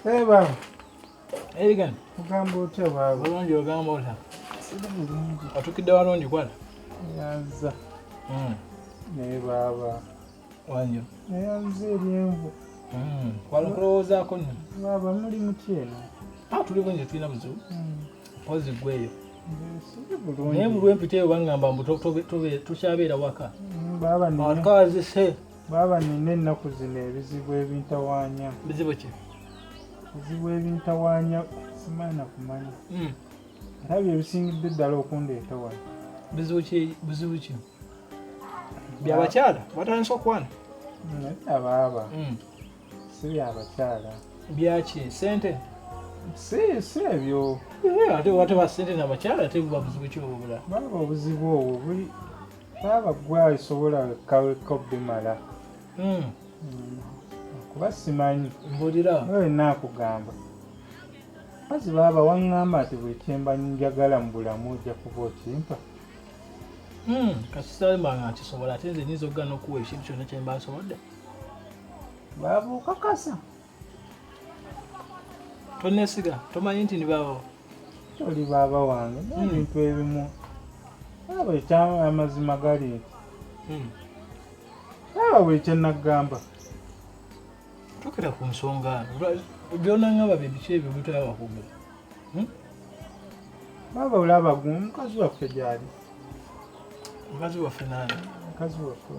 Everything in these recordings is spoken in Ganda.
Hey baba. Erigan. Ogamba otya baba? Bulungi ogamba otya? Siri bulungi. Otukidde walungi kwala? Yanza. Naye baba. Wanjo. Nayanza eryenvu. Kwala okulowoozaako nno. Baba muli muki eno? Ah, tuli bulungi tulina buzibu. Mpozi ggwe eyo. Siri bulungi. Naye buli lwempita eyo baŋŋamba mbu tokyabeera waka. Baba nina. Atwazise. Baaba nina ennaku zino ebizibu ebintawaanya. Bizibu ki? Ebizibu ebintawaanya simanyi na kumanya. Era bye bisingidde ddala okundeeta wano. Bizibu ki? Bizibu ki? Bya bakyala batandise okwana? Nedda baaba. Si bya bakyala. Byaki? Ssente? Si si ebyo. Ate ate ba ssente n'abakyala ate buba buzibu ki obwo bulala? Baaba obuzibu obwo buli baaba ggwe asobola wekka wekka obbimala. Kuba simanyi. Mbulira. Wenna akugamba. Mpozzi baaba waŋŋamba nti buli kye mba njagala mu bulamu ojja kuba okimpa. Kasita mba nga nkisobola ate nze nnyinza okugaana okuwa ekintu kyonna kye mba nsobodde. Baaba okakasa? Tonneesiga, tomanyi nti ndi baaba wo? Oli baaba wange n'ebintu ebimu. Baaba amazima gali nti. Baaba buli kye naggamba. Tuukira ku nsonga. By'onaŋŋamba bye biki ebyo bitayaba kwogera? Baaba olaba omukazi waffe gy'ali. Mukazi waffe nani? Mukazi waffe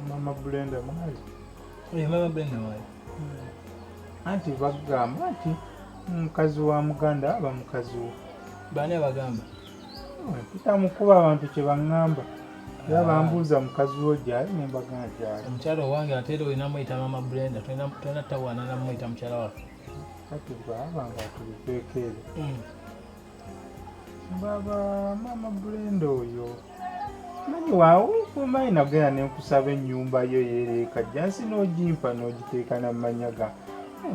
Mama Brenda mwali. Mama Brenda mwali. Anti bagamba nti mukazi wa muganda aba mukazi wo. Baani abagamba? Mpita mu kkubo abantu kye baŋŋamba. Era bambuuza mukazi wo gy'ali ne mbagamba gy'ali. Omukyala owange ate era olina muyita Mama Brenda, tolina tawaana na muyita mukyala waffe. Kati bw'aba nga tubiveeko ebyo. Baba Mama Brenda oyo. Manyi waawo manyi nagenda ne nkusaba ennyumba yo yeereka Kajjansi n'ogimpa n'ogiteeka na mannya ga.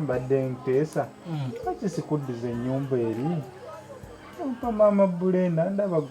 Mbadde nteesa. Lwaki sikuddiza ennyumba eri? Mpa Mama Brenda ndaba